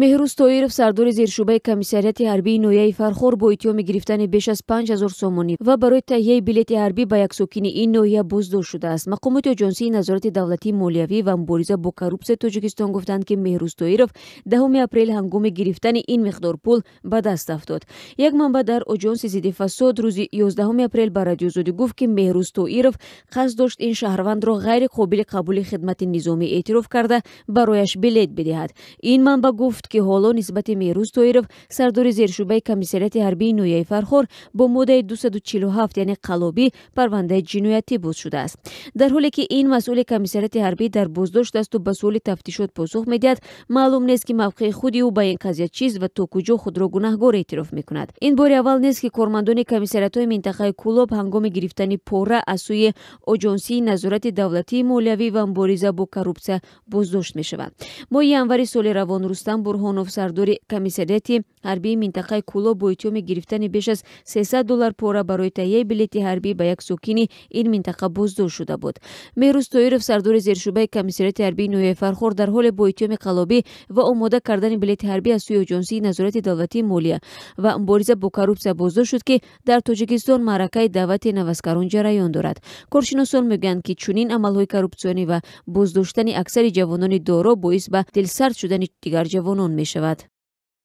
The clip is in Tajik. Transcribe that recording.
Меҳрӯз Тоиров, сардори зершӯъбаи комиссариати ҳарбии ноҳияи Фархор, бо иттиҳоми гирифтани беш аз 5000 сомонӣ ва барои таҳияи билети ҳарбӣ ба як сокини ин ноҳия боздошт шудааст. Мақомоти Оҷонсии назорати давлатии молиявӣ ва мубориза бо коррупсияи Тоҷикистон гуфтанд, ки Меҳрӯз Тоиров 10 апрел ҳангоми гирифтани ин миқдор пул ба даст афтод. Як манбаъ дар Оҷонси зидди фасод рӯзи 11 апрел ба Радиозодӣ гуфт, ки Меҳрӯз Тоиров қасд дошт ин шаҳрвандро ғайриқобили қабули хидмати низомӣ эътироф карда, барояш билет бидиҳад. Ин манбаъ гуфт, ки ҳоло нисбати Меҳрӯз Тоиров, сардори зершӯъбаи комиссариати ҳарбии ноҳияи Фархор, бо моддаи 247, яъне қаллобӣ, парвандаи ҷиноятӣ боз шудааст. Дар ҳоле ки ин масъули комиссариати ҳарбӣ дар боздошт асту ба суоли тафтишот посух медиҳад, маълум нест, ки мавқеи худи ӯ ба ин қазия чист ва то куҷо худро гунаҳгор эътироф мекунад. Ин бори аввал нест, ки кормандони комиссариатҳои минтақаи Кӯлоб ҳангоми гирифтани пора аз сӯи Оҷонсии назорати давлатии молиявӣ ва мубориза бо коррупсия боздошт мешаванд. Моҳи январи соли равон Рустам Бурҳонов, сардори комиссариати ҳарбии минтақаи Кӯлоб, бо иттиҳоми гирифтани беш аз 300 доллар пора барои таҳияи билети ҳарбӣ ба як сокини ин минтақа боздошт шуда буд. Меҳрӯз Тоиров, сардори зершӯъбаи комиссариати ҳарбии ноҳияи Фархор, дар ҳоле бо иттиҳоми қаллобӣ ва омода кардани билети ҳарбӣ аз сӯи Оҷонсии назорати давлатии молия ва мубориза бо коррупсия боздошт шуд, ки дар Тоҷикистон маъракаи даъвати наваскарон ҷараён дорад. Коршиносон мегӯянд, ки чунин амалҳои коррупсионӣ ва боздоштани аксари ҷавонони доро боис ба дилсард шудани дигар ҷавонон мешавад.